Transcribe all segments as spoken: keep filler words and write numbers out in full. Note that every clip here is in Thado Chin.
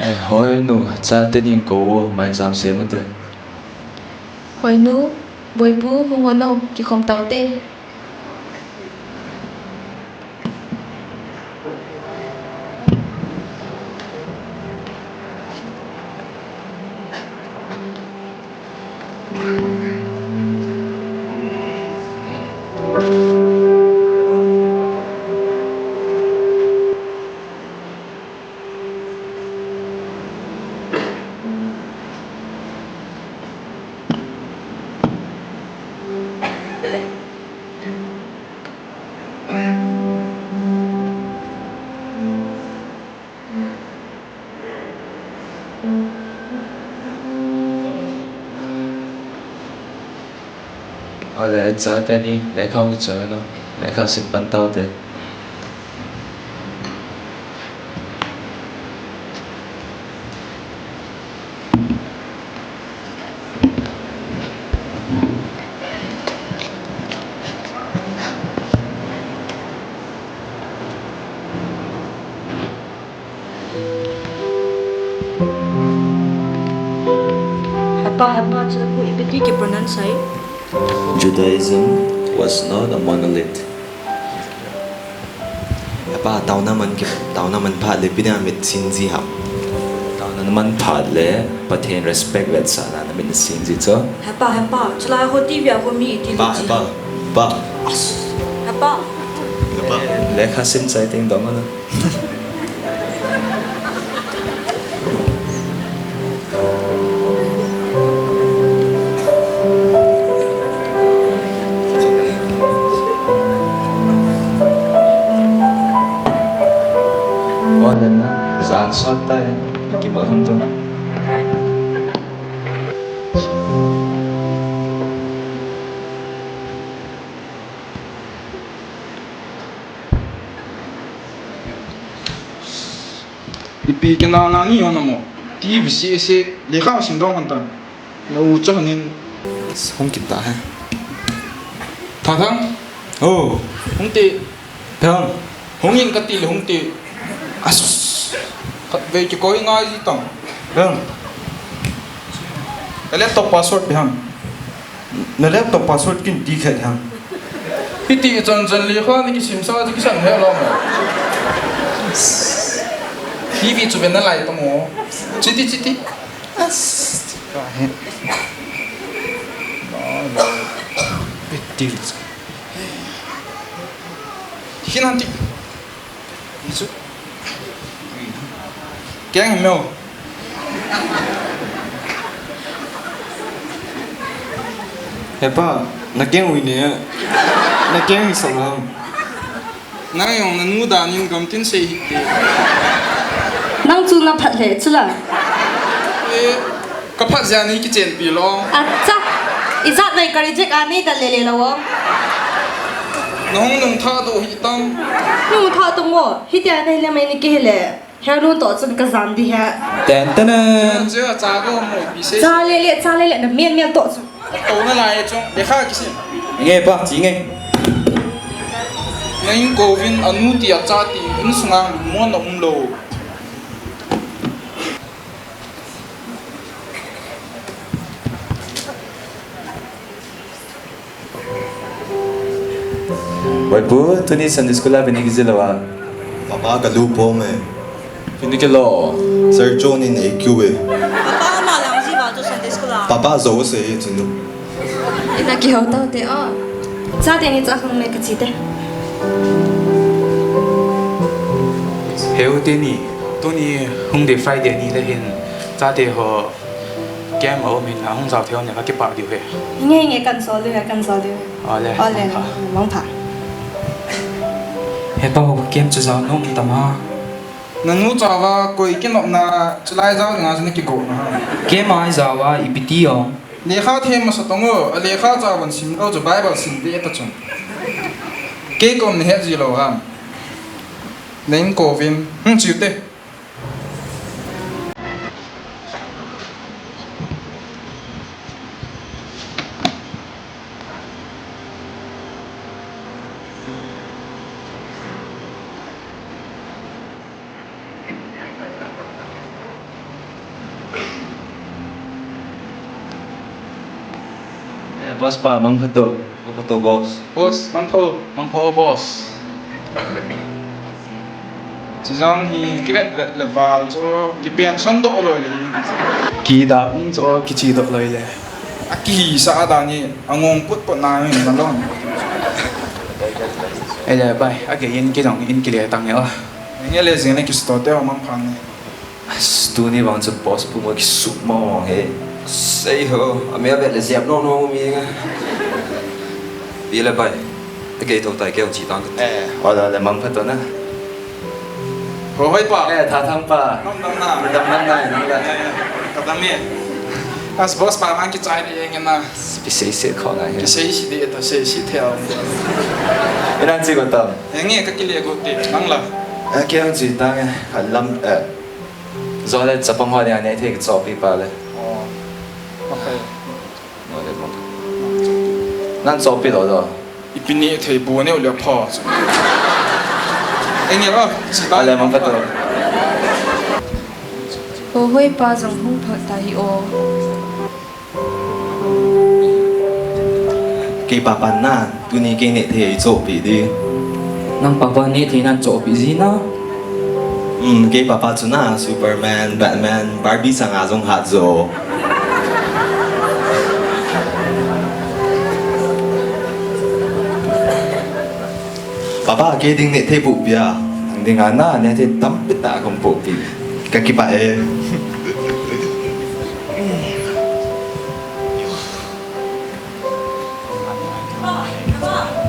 Eh, hoi nu, chate ning kou, mai jam sem ute. Hoi nu, Boipu, hung hon o, kikhom tau te. Ole, chate ni, lekha hung choi lo, lekha sim pan tau te. Hepa, hepa, chu pu ipi ti ki pronounce ai? Judaism was not a monolith. Hepa, taona man ki, taona man phat le ipi dinga mit sin ji ham? Taona man phat le Pathen respect vetsahna na mit sin ji chu. Hepa, hepa, chulai ho T V a ho mi iti Hepa, ji. Hepa, hepa. As. Hepa. Hepa. Lekha sim chai teng dong na. Ole na, jan sot tai, kimat hon tu. Ipi kina nani hon amo. T V C S A lekha sim dong hon tan. Na u cha hanin. Hung kit ta he. Tha thang. Oh. Hung ti. Thang. Hung in kati le hung ti. Asus. Khatvei kikoi ngai ji tang. Thang. Ka laptop password pe ham. Na laptop password kin ti khat ham. Hiti chon chon lekha ni kisim sa ti kisan he lo mo. T V chu ve na lai ta mo. Chiti chiti. As. Ka he. Hiti. Hin han ti. Isu. Keng hi meu. Hepa, na keng ui ne. Na keng hi sa lam. Nang jong na nu danin gamtin sei hite. Nang chu na phat le chu la. Eh, ka phat jeh a nei kichenpi lou. Acha. Ijat nai ka reject a nei dal le le lou. Na hung nung tha doh hi tam. Nung tha to mo. Hitia nei le mai ni kihile. He nu toh chun ka jam di he. Ten ten. Cha, cha, cha go mo pi se. Cha le le, cha le le, na mian mian toh chu. Tou na lai chu, lekha kisim. Nge pa, chi nge. Na inkouvin anu ti acha ti, insunga lungmonna umlou. Boipu, tuni Sunday school a ve nei kiji lou a. Papa ka lu pom e. Ve nei kilo. Sir John in ei kiu e. Papa ama lang ji va tu Sunday school a. Papa jo se e tunu. Ina kihou tau te o. Chate ni cha hung me ka chi te. Heu te ni, tuni hung de Friday ni le hin. Chate ho. Camp a um in, ahung jao thei un, ka kipah diu ahi. Nge, nge, kan sol diu ahi, kan sol diu ahi. Ole, ole, mangpha. Mangpha. Hepa ho, camp chu jao nom tam a. Nanu chauva, koi kinopna, chulai jao dinga chu na kigo na ha. Camp a jao a, ipi ti o. Lekha them masa tong o, a lekha chauva sim lou chu Bible sim ve ta chun. Kei kom na het ji lou ham. Na inkouvin, hmm, chiu te. Boss pa, mangpha to. Mangpha to, boss. Boss, mangpha. Mangpha, boss. Chijang hi kivet vet le val chu kipension doh loi le. Kida ung chu kiche doh loi le. Akihisah dan hi angong put put na hi nalon. Ele bai, agei in kijong in kile tang e o. Nge le jing le kisto te mang phan ni. As, tuni vang chu boss pu mo kisuh mong mong he. Sei ho, amel vet le jep nong nong mi nga. Pi le bai. Te kei thou tai keu chi tang. Eh, hola le mangpha to na. Ho hoi pa. Eh, tha thang pa. Dam dam na. Dam dam na, nang la. Eh, eh, ka dam e. As boss pa mang kichai ni nge na. Pi sei sei kho na he. Pi sei sei de ta sei sei theo. Inan chi ko tam. Nge ka kile go te, nang la. Eh, keu chi tang e. Ka lam, eh. Zo le chapang ho le ane thei kichopi pa le. Oh. Okay. No le mo. Nan chopi lo do. Ipi ni thei bu ne u le pha. Enge lo, chi ta. Ale mangpha to. Ho hoi pa jong hung thot ta hi o. Kei papa na, tuni kei neh thei a i chohpeh di. Nang papa neh thei nan chohpeh ji na? Um, kei papa chu na, Superman, Batman, Barbie sanga jong hat jo. Papa, kei ding neh thei pohpeh a. Nang dinga na, neh thei tampi tah kon pohpeh. Ka kipah e.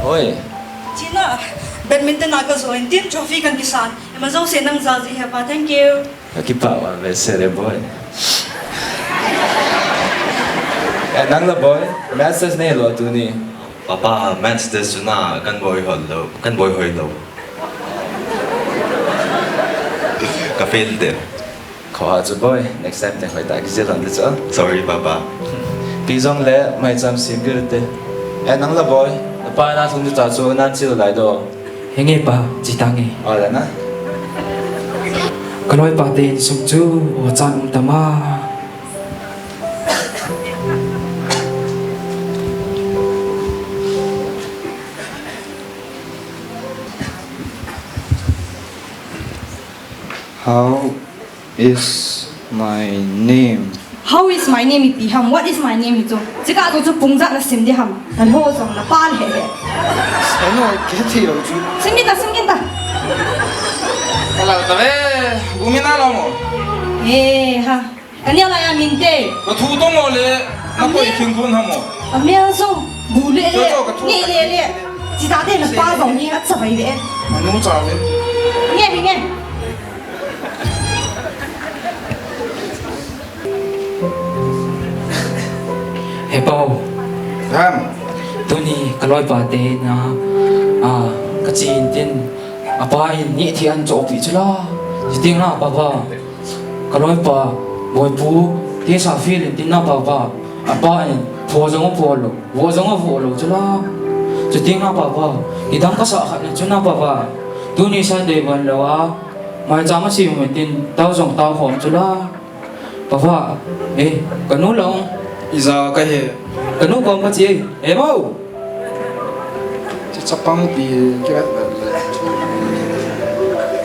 Oi. China, badminton a ka join, team trophy kan kisan. Ima jouse nang jal ji he pa, thank you. Ka kipah val behseh le boy. Eh, nang la boy, match test nei lo tuni. Papa, match test chu na, kan boi hoi lou, kan boi hoi lou. Ka fail te. Kho ha chu boy, next time te hoi ta kijil hon te chu. Sorry, Papa. Pi jong le, maicham sim gil te. Eh, nang la boy, na pa na thum ta chu nan chil lai do. Henge pa, chi tange. Ola na. Ka loipa te insung chu, o chan um tama. How is my name? How is my name ipi ham? What is my name hi chu. Chika chu chu pung jat na sim di ham. Na lho jong na pa le he. Eno, ke thi lo chu. Sim kin ta, sim kin ta. Ala ta ve, gumina lo mo. Eh, ha. Kania la ya min te. Ka thu to mo le, na koi kin kun ha mo. A mel so, bu le le. Ni le le. Chi ta te na pa jong ni a cha bai ve. Anu cha ve. Nge, nge. He pau. Ham. Tuni ka loipa te na, a, ka chin tin, a pa in ni thi an chopi chula. Chiting na papa. Ka loipa, boipu, te sa feel in tin na papa. A pa in, pho jong pho lo, vo jong vo lo chula. Chiting na papa. Idang ka sa khat na chu na papa. Tuni Sunday ban lo a. Mai chang a si mo tin, tau jong tau khom chula. Papa, eh, ka nu long. Ija ka he. Ka nu kom ka chi, eh, mo. Chi chapang pi, ki vet vet le.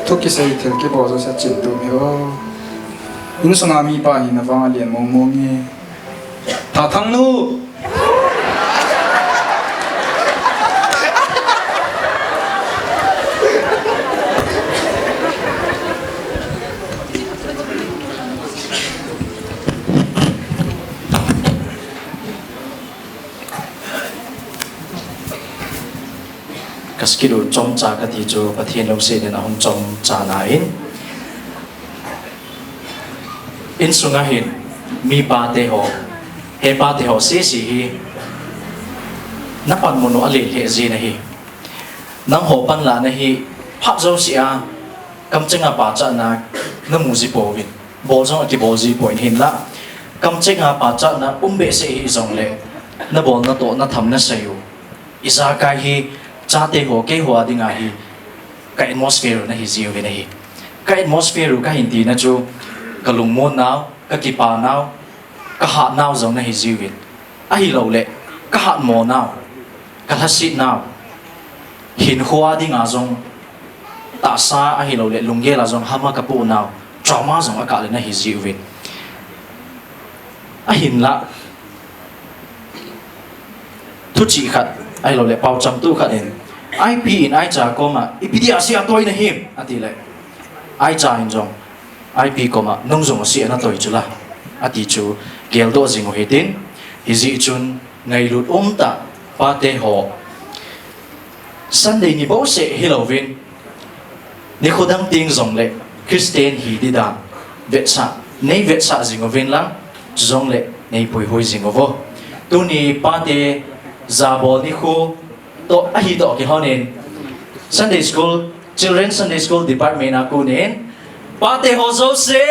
Thu kisei thil kibol jo sa chin tu mi o. Insung a mipa hi na vang a lian mong mong e. Tha thang nu. Ka skill u chomcha ka ti chu Pathen lungset in ahung chomcha na in. Insunga hin, mipa te ho, hepa te ho sese hi, na panmun u a lelheh jin ahi. Nangho panlahna hi, phat jouse a, kamcheng a pachatna, na mu ji pouvin, bol jong a kibol ji poi hinlah, kamcheng a pachatna um behseh hih jongle, na bolna toh, na tham na sei u. Ijakai hi, chate ho, keiho a dinga hi, ka atmosphere u na hi jiuvin ahi. Ka atmosphere u ka hin tina chu, ka lungmon nau, ka kipa nau, ka hat nau jong na hi jiuvin. Ahilouleh, Kahatmo nau, kalhasit nau, hinkhoa dinga jong, tahsa ahilouleh lunggel a jong hama kapoh nau, trauma jong akah le nahi jiuvin. Ahinlah, thuchih khat ahilouleh paocham tu khat in, Aipi in Aicha koma, ipi dia asei a toi nahim, ati le, Aicha in jong, Aipi koma, nung jong asei a natoi chu la, ati chu geldoh jing u hitin, hijeh chun ngailut umtah pate ho, Sunday ni bouseh hilouvin, nikho dang teng jongle Christian hi ding dan vetsah, nei vetsah jing uvin lang, chujongle nei puihui jing uvo. Tuni pate jabol nikho toh ahi toh kilhonin, Sunday School, Children Sunday School Department a konin, pate ho jouse